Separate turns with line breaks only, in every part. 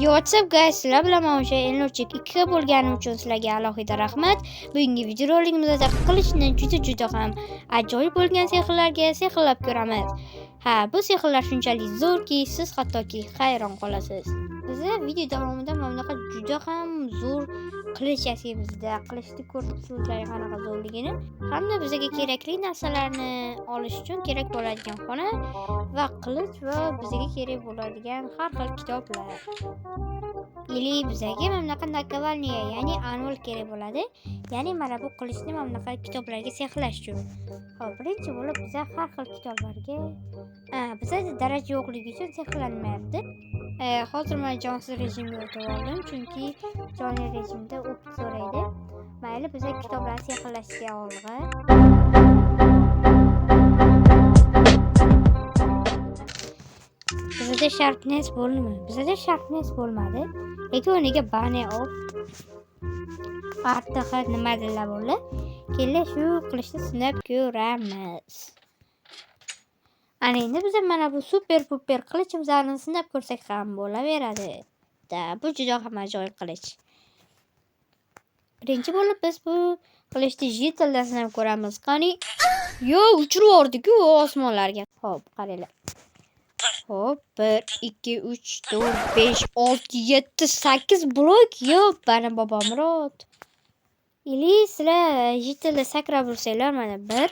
Yo, what's up guys, sizlar bilan men o'sha Elnurchik 2 bo'lganim uchun sizlarga alohida rahmat. Bugungi videorolikimizda qilichni juda ham ajoyib bo'lgan sehrlarga sehrlab ko'ramiz. Ha, bu sehrlar shunchalik zo'rki, siz hattoki hayron qolasiz. Biz video davomida mana bunaqa juda ham zo'r qilich yasaymizda. Qilichni ko'rib qanaqa zo'rligini hamda bizga kerakli narsalarni olish uchun kerak bo'ladigan xona va qilich va bizga kerak bo'ladigan har xil kitoblar. Или bizga mana bunaqa наковальня, ya'ni anvil kerak bo'ladi. Ya'ni mana bu qilichni mana bunaqa kitoblarga sehrlash uchun. Xo'p, birinchi bo'lib biza har xil kitoblarga, bizada daraja yo'qligi uchun sehrlanmayapti. Hozir men jonsiz rejimga o'tib oldim, chunki jonli rejimda опыт so'raydi. Mayli, biza kitoblarni sehrlashga olg'a. Bizada sharpness bo'ldimi? Bizada sharpness bo'lmadi. Lekin o'rniga bane off artig'i nimadirlar bo'ldi. Keling, shu qilichni sinab ko'ramiz. Ana endi biza mana bu super puper qilichimizni sinab ko'rsak ham bo'laveradi. Da, bu juda ham ajoyib qilich. Birinchi bo'lib biz bu qilichni jitildan sinab ko'ramiz. Qani? Yo, uchirib yubordi-ku osmonlarga. Xo'p, qaranglar. Hop, 1, 2, 3, 4, 5, 6, 7, 8 blok. Yo, bani Bobomurod. Или sizlar jitilda sakrab ursanglar, mana 1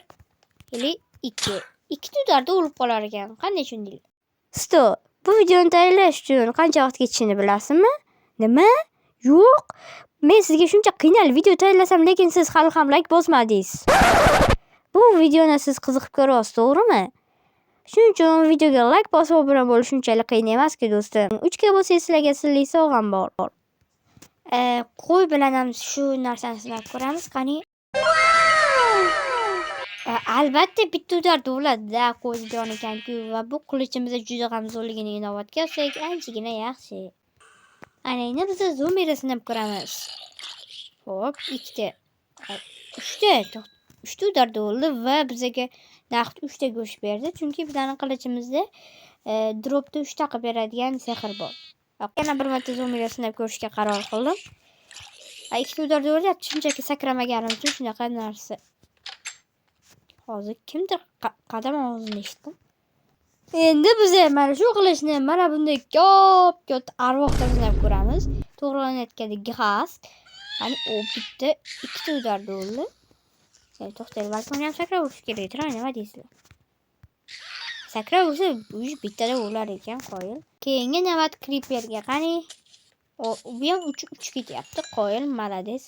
или 2. Ikkita udarda o'lib qolar ekan. Qanday tushundinglar? Stop. Bu videoni tayyorlash uchun qancha vaqt ketishini bilasizmi? Nima? Yo'q. Men sizga shuncha qiynalib video tayyorlasam, lekin siz hali ham like bosmadingiz. Bu videoni siz qiziqib ko'ryapsiz, to'g'rimi? Shuning uchun videoga like bosib obuna bo'lish shunchalik qiyin emas-ku, do'stim. 3 ga bo'lsangiz sizlarga sirli sovg'am bor. Qo'y bilan ham shu narsani sinab ko'ramiz. Qani? Albatta bitta udarda o'ladi-da, qo'yni jon ekan-ku va bu qilichimiz juda ham zo'rligini inobatga olsak, anchagina yaxshi. Ana endi biz zombini sinab ko'ramiz. Xo'p, ikkita, uchta, uchta udarda o'ldi va bizaga naqd 3 ta go'sht berdi. Chunki bizning qilichimizda dropda 3 ta qilib beradigan sehr bor. Yana bir marta zombini sinab ko'rishga qaror qildim. Ikkita udarda o'lyapti, shunchaki sakramaganim uchun shunaqa narsa. Hozir kimdir qadam ovozini eshitdim. Endi biz mana shu qilichni mana bunday kop-katta arvohdan sinab ko'ramiz. To'g'rilanayotganda g'ast. Qani, u bitta, ikkita udarda o'ldi. To'xtang, balki uni ham sakrab urish kerakdir, nima deysizlar? Sakrab ursa, uch bittada o'lar ekan, qoyil. Keyingi navbat Creeperga. Qani? O, bu ham uchib ketyapti, qoyil, молодец.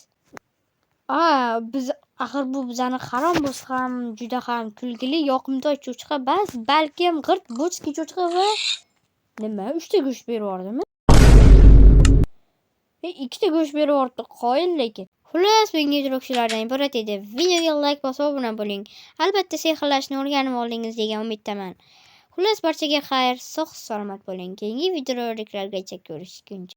Biz axir bu bizani harom bo'lsa ham juda ham kulgili, yoqimtoy cho'chqa bas, balkim g'irt bochki cho'chqa va nima, 3 ta go'sht berib yubordimi? 2 ta go'sht berib yuboribdi, qoyil lekin. Xullas, bugungi video shulardan iborat edi. Videoga like bosib obuna bo'ling. Albatta sehrlashni o'rganib oldingiz degan umiddaman. Xullas, barchaga xayr, sog' salomat bo'ling. Keyingi videoroliklargacha ko'rishguncha.